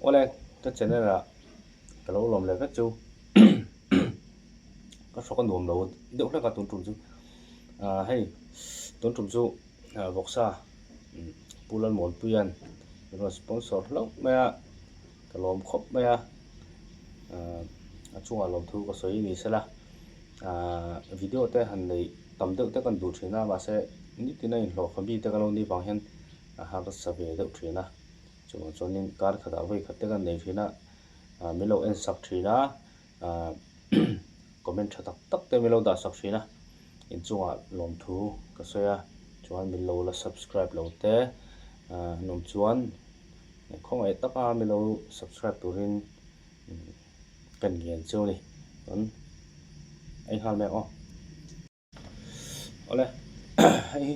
Awle ka channel ah ka lo lawm leh vek chu ka hrawk a nuam lo deuh hlek a tun tum chu ah hei tun tum chu vawksa Pu Lalmuanpuia'n min rawn sponsor hlauh mai a ka lawm khawp mai a ah a chungah lawmthu ka sawi ni sela ah video te han neih tam deuh te kan duh thin a mahse nitin a inhlawh fa mi te ka lo nih vang hian a harsa ve deuh thin a. Chuvang chuanin kar khatah vawi khat te kan nei thin a, ah min lo en sak thin a, ah comment tha tak tak te min lo dah sak thin a, inchungah lawmthu ka sawi a, chuan min lo la subscribe lo te ah an awm chuan khawngaih taka min lo subscribe turin ka ngen cheu a ni, chuan ei nghal mai ang aw. Awle hei hi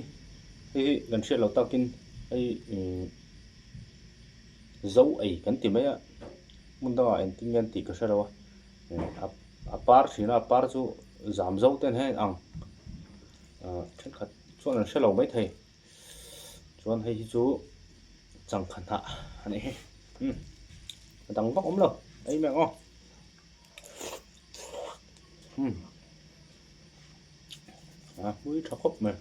hei hi kan hriat loh takin hei umm zo ei kan ti mai a hmun dangah engtin nge an tih ka hre lo a a a par thin a a par chu zam zo ten hian ang ah thenkhat chuan an hre lo maithei chuan hei hi chu changkha hnah a nih hi umm a dang vak awm lo ei mai ang aw umm. A hmui tha khawp mai.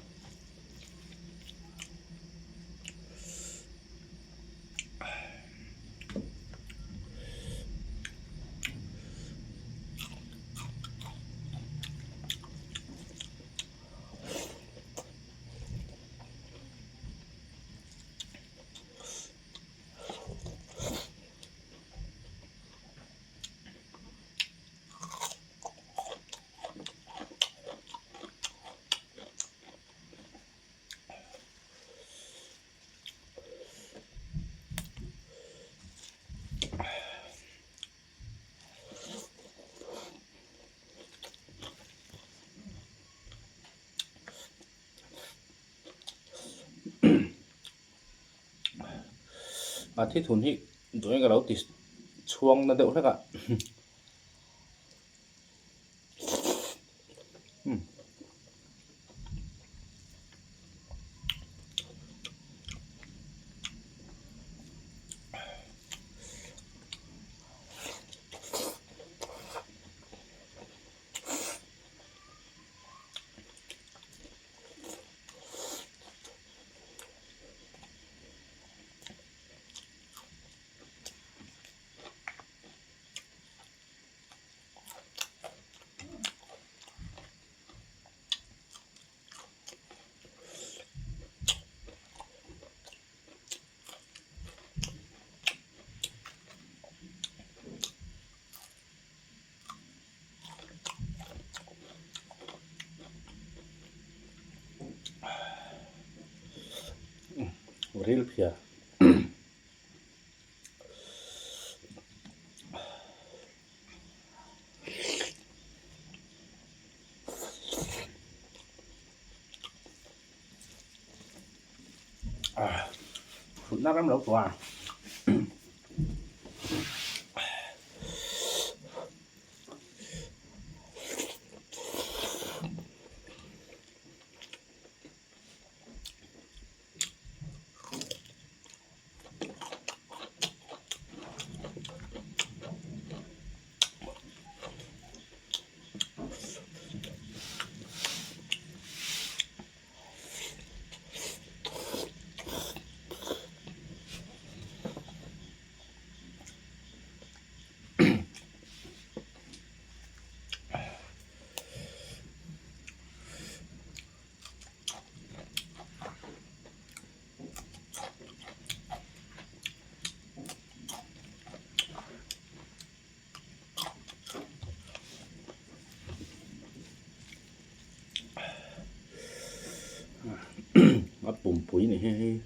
A thithun hi duh ka lo ti chhuang na deuh hlek a. Ril phiar. Thutna ram lo tawh a. A pumpui ni hi hei.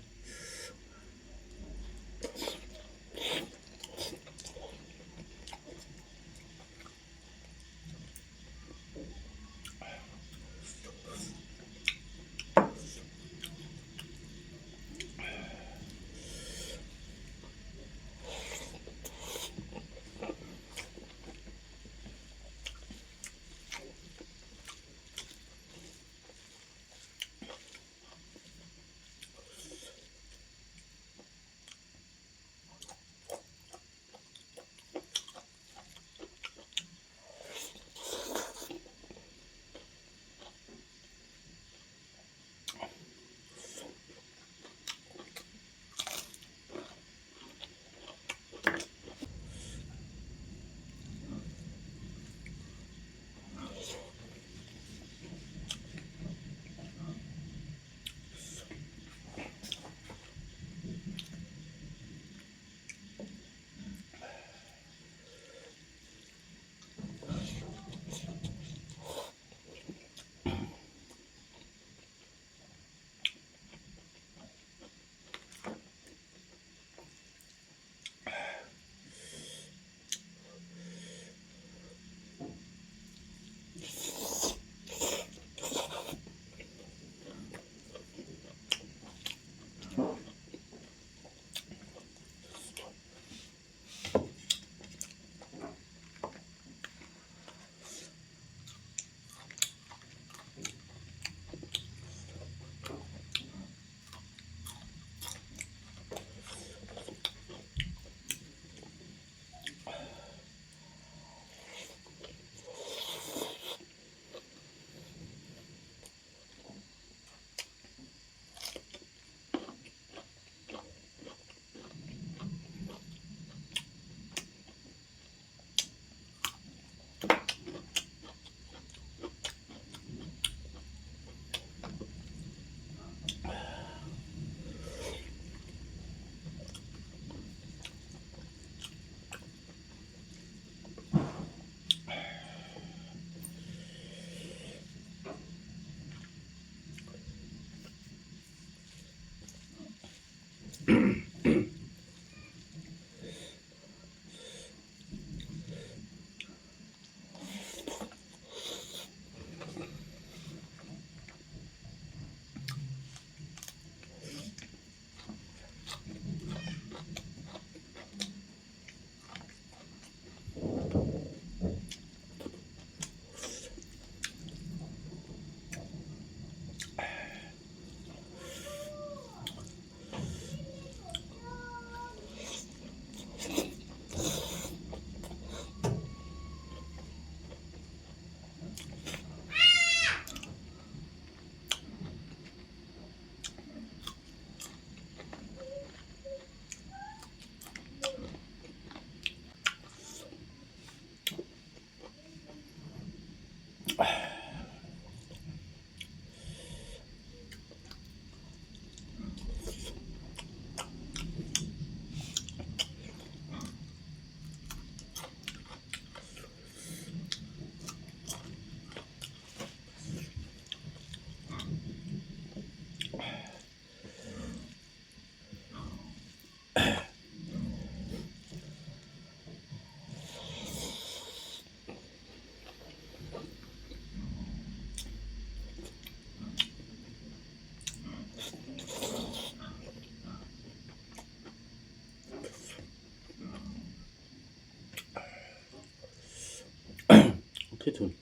Thithun.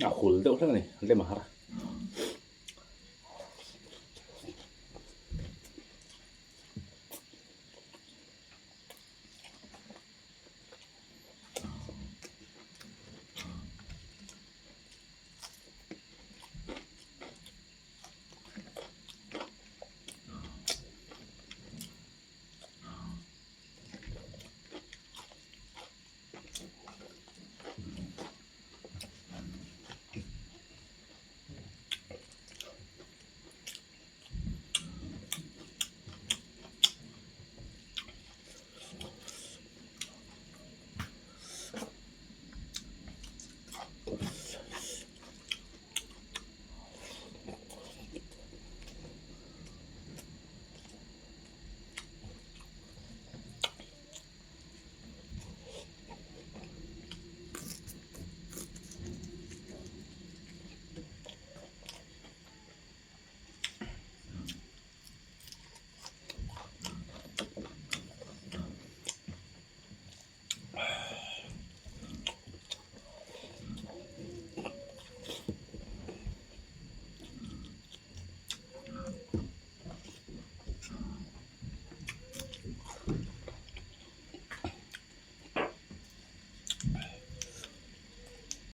A hul deuh hlek a ni lem a har a.